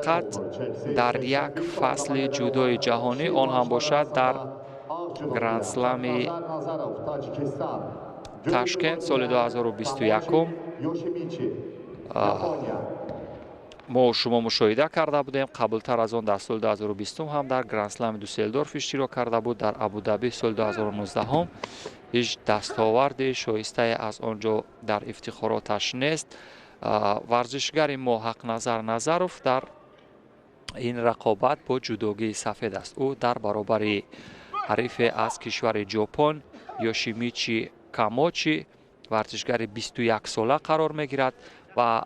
Фақат дар як фасли ҷудои ҷаҳонӣ, он ҳам бошад дар грандслами Ташкент соли 2021 мо шумо мушоҳида карда будем. Қаблтар аз он дар соли 2020 ҳам дар грандслами Дюссельдорф иштирок карда буд, дар Абудаби соли 2019. Ҳеҷ дастоварди шоистае аз он ҷо дар ифтихороташ нест. Варзишгари мо Ҳақназар Назаров дар ин рақобат бо ҷудогии сафед аст. Ӯ дар баробари ҳарифе аз кишвари Ҷопон Ёшимичи Камочи, варзишгари 21 сола қарор мегирад ва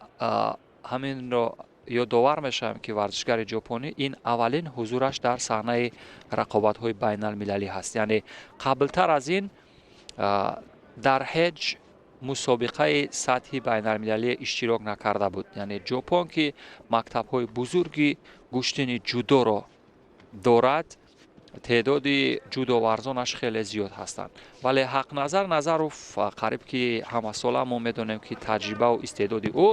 ҳаминро ёдовар мешавем, ки варзишгари ҷопонӣ ин аввалин ҳузураш дар саҳнаи рақобатҳои байналмилалӣ ҳаст, яъне қаблтар аз ин дар ҳеҷ мусобиқаи сатҳи байналмилалӣ иштирок накарда буд. Яъне Ҷопон, ки мактабҳои бузурги гӯштини ҷудоро дорад, теъдоди ҷудоварзонаш хеле зиёд ҳастанд, вале Ҳақназар Назаров қариб ки ҳамасола мо медонем, ки таҷрибаву истеъдоди ӯ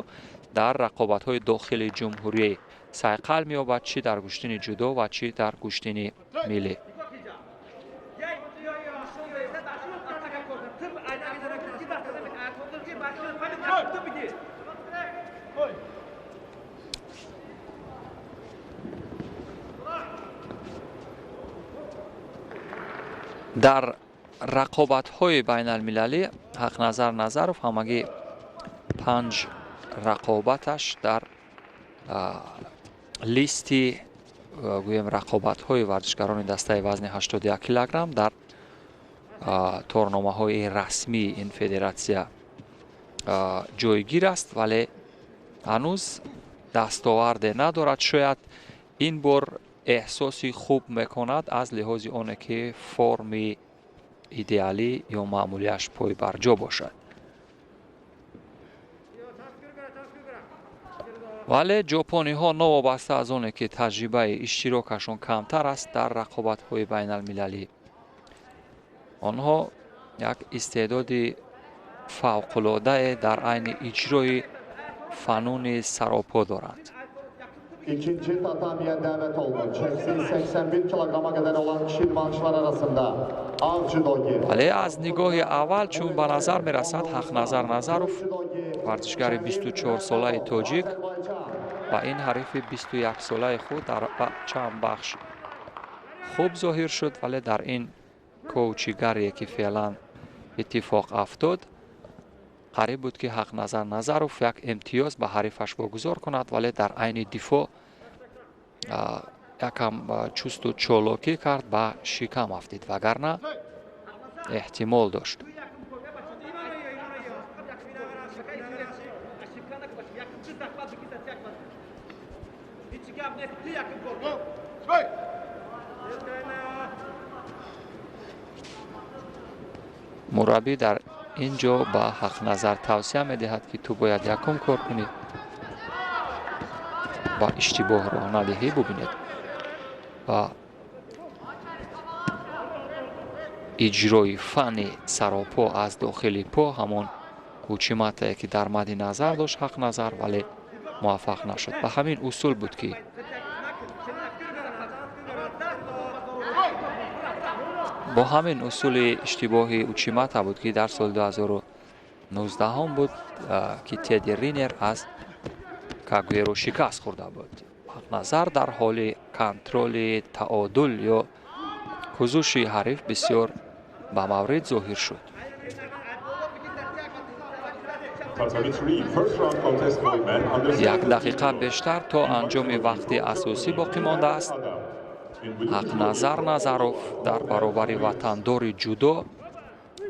дар рақобатҳои дохили ҷумҳурӣ сайқал меёбад, чӣ дар гӯштини ҷудо ва чӣ дар гӯштини миллӣ. Дар рақобатҳои байналмилалӣ Ҳақназар Назаров ҳамагӣ панҷ рақобаташ дар листи, гӯем, рақобатҳои варзишгарони дастаи вазни 81 килограмм дар торномаҳои расмии ин федератсия ҷойгир аст, вале ҳанӯз дастоварде надорад. Шояд ин бор эҳсоси хуб мекунад аз лиҳози оне ки форми идеалӣ ё маъмулияш пойбарҷо бошад. Вале ҷопониҳо, новобаста аз оне ки таҷрибаи иштирокашон камтар аст дар рақобатҳои байналмилалӣ, онҳо як истеъдоди фавқулоддае дар айни иҷрои фануни саропо доранд. İkinci tatamiye dəvət olunur. Çəkisi 81 kiloqrama qədər olan kişi idmançılar arasında ağ judogi. Вале аз нигоҳи аввал чун ба назар мерасад, Ҳақназар Назаров, варзишгари 24-солаи тоҷик, ба ин ҳарифи 21-солаи худ дар чанд бахш хуб зоҳир шуд, вале дар ин коучигарие ки феълан иттифоқ афтод, қариб буд, ки Ҳақназар Назаров як имтиёз ба ҳарифаш вогузор кунад, вале дар айни дифоъ якам чусту чолокӣ кард, ба шикам афтид, вагарна эҳтимол дошт. Мураббӣ дар ин ҷо ба Ҳақназар тавсия медиҳад, ки ту бояд якум кор кунӣ ва иштибоҳ роҳ надиҳӣ. Бубинед, ва иҷрои фанни саропо аз дохили по, ҳамон учиматае ки дар мадди назар дошт Ҳақназар, вале муваффақ нашуд. Ба ҳамин усул буд, ки бо ҳамин усули иштибоҳи учимата буд, ки дар соли 2019 буд, ки Теди Ринер аз Кагуеро шикаст хӯрда буд. Ҳақназар дар ҳоли контроли таодул ё кузуши ҳариф бисёр ба маврид зоҳир шуд. Як дақиқа бештар то анҷоми вақти асосӣ боқӣ мондааст. Ҳақназар Назаров дар баробари ватандори ҷудо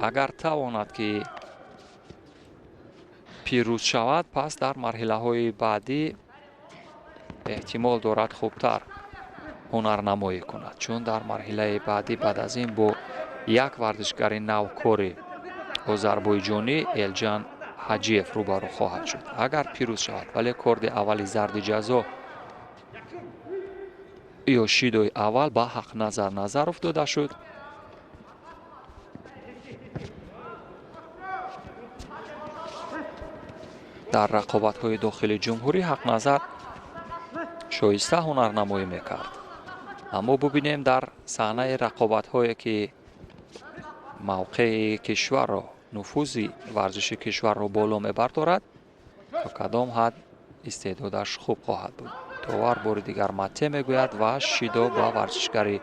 агар тавонад, ки пирӯз шавад, пас дар марҳилаҳои баъдӣ эҳтимол дорад хубтар ҳунарнамоӣ кунад, чун дар марҳилаи баъдӣ баъд аз ин бо як варзишгари навкори озарбойҷонӣ Элҷан Ҳаҷиев рӯбарӯ хоҳад шуд, агар пирӯз шавад. Вале корди аввали зарди ҷазо ё шидои аввал ба Ҳақназар Назаров дода шуд. Дар рақобатҳои дохили ҷумҳурӣ Ҳақназар Шоиста ҳунарнамоӣ мекард. Аммо бубинем дар саҳнаи рақобатҳое, ки мавқеи кишварро, нуфузи варзиши кишварро боло мебардорад, то кадом ҳад истеъдодаш хуб хоҳад буд. Довар бори дигар мате мегӯяд ва шидо ба варзишгари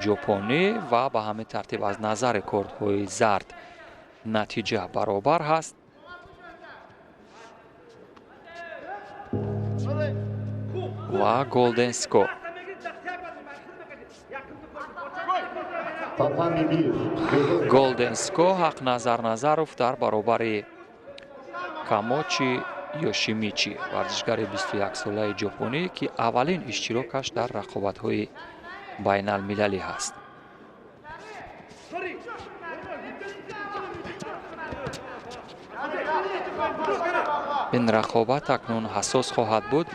ҷопонӣ ва ба ҳамин тартиб аз назари кордҳои зард натиҷа баробар ҳаст. Ва golden score. Tatami 1. Golden score Ҳақназар Назаров дар баробари Камочи Ёшимичи, варзишгари 21-солаи ҷопонӣ, ки аввалин иштирокаш дар рақобатҳои байналмилалӣ ҳаст. Ин рақобат акнун ҳассос хоҳад буд,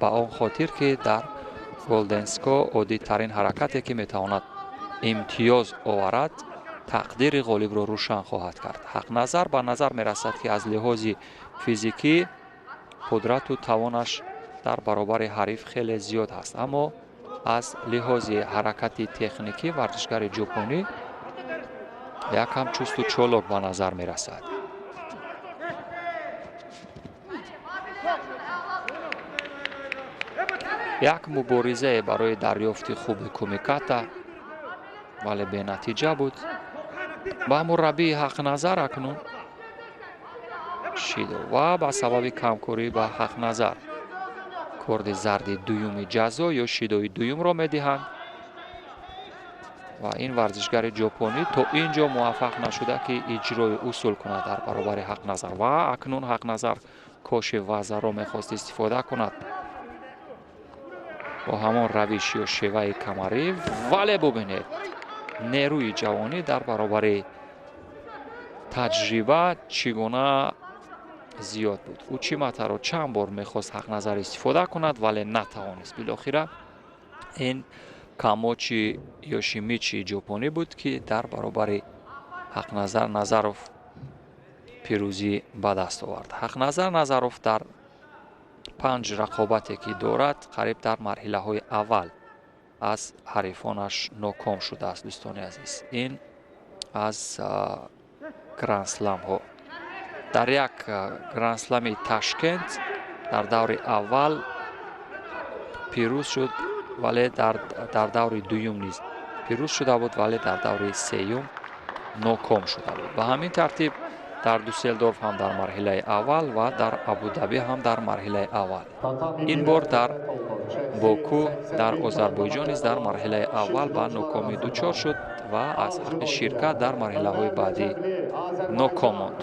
ба он хотир ки дар golden score оддитарин ҳаракате, ки метавонад имтиёз оварад, тақдири ғолибро рӯшан хоҳад кард. Ҳақназар ба назар мерасад, ки аз лиҳози физикӣ қудрату тавонаш дар баробари ҳариф хеле зиёд ҳаст, аммо аз лиҳози ҳаракати техникӣ варзишгари ҷопонӣ якам чусту чолок ба назар мерасад. Як муборизае барои дарёфти хуби кумиката, вале бенатиҷа буд. Ба мураббии Ҳақназар акнун шидо ва ба сабаби камкорӣ ба Ҳақназар корди зарди дуюми ҷазо ё шидои дуюмро медиҳанд ва ин варзишгари ҷопонӣ то ин ҷо муваффақ нашуда, ки иҷрои усул кунад дар баробари Ҳақназар. Ва акнун Ҳақназар коши вазаро мехост истифода кунад бо ҳамон равиш ё шеваи камарӣ, вале бубинед, нерӯи ҷавонӣ дар баробари таҷриба чӣ гуна зиёд буд. Учиматаро чанд бор мехост Ҳақназар истифода кунад, вале натавонист. Билохира ин Камочи Ёшимичи ҷопонӣ буд, ки дар баробари Ҳақназар Назаров пирӯзӣ ба даст овард. Ҳақназар Назаров дар 5 рақобате, ки дорад, қариб дар марҳилаҳои аввал аз ҳарифонаш ноком шудааст. Дӯстони азиз, ин аз грандсламҳо. Дар як грандслами Ташкент дар даври аввал пирӯз шуд, вале дар даври дуюм низ пирӯз шуда буд, вале дар даври сеюм ноком шуда буд. Ба ҳамин тартиб дар Дюссельдорф ҳам дар марҳилаи аввал ва дар Абудаби ҳам дар марҳилаи аввал. Tatami Ин 1'e бор дар dəvət olunur. Çəkisi Боку дар 81 Озарбойҷон kiloqrama низ дар qədər olan марҳилаи kişi аввал ба idmançılar нокомӣ arasında дучор шуд ва аз Ağcı ҳаққи ширкат дар oyuncular марҳилаҳои Ömər баъдӣ Rəcəbli, ноком Azərbaycan. монд.